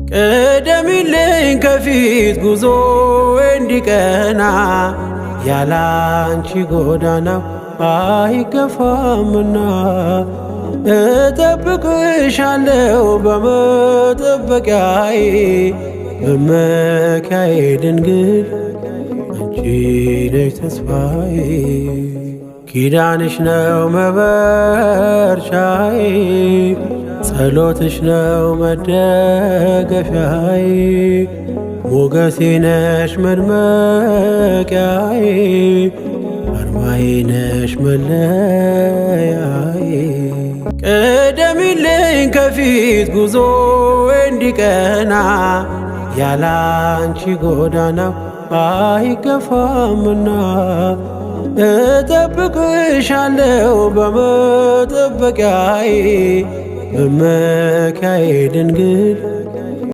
ቅደሚልኝ ከፊት ጉዞ እንዲቀና፣ ያላንቺ ጎዳናው አይገፋምና። እጠብቅሻለሁ በመጠበቂያዬ፣ መመኪያዬ ድንግል አንቺ ነሽ ተስፋዬ። ኪዳንሽ ነው መበርቻዬ፣ ጸሎትሽ ነው መደገፊያዬ፣ ሞገሴ ነሽ መድመቂያዬ፣ አርማዬ ነሽ መለያዬ። ቅደሚልኝ ከፊት ጉዞ እንዲቀና፣ ያላንቺ ጎዳናው አይገፋምና። እጠብቅሻለሁ በመጠበቂያዬ፣ መመኪያዬ ድንግል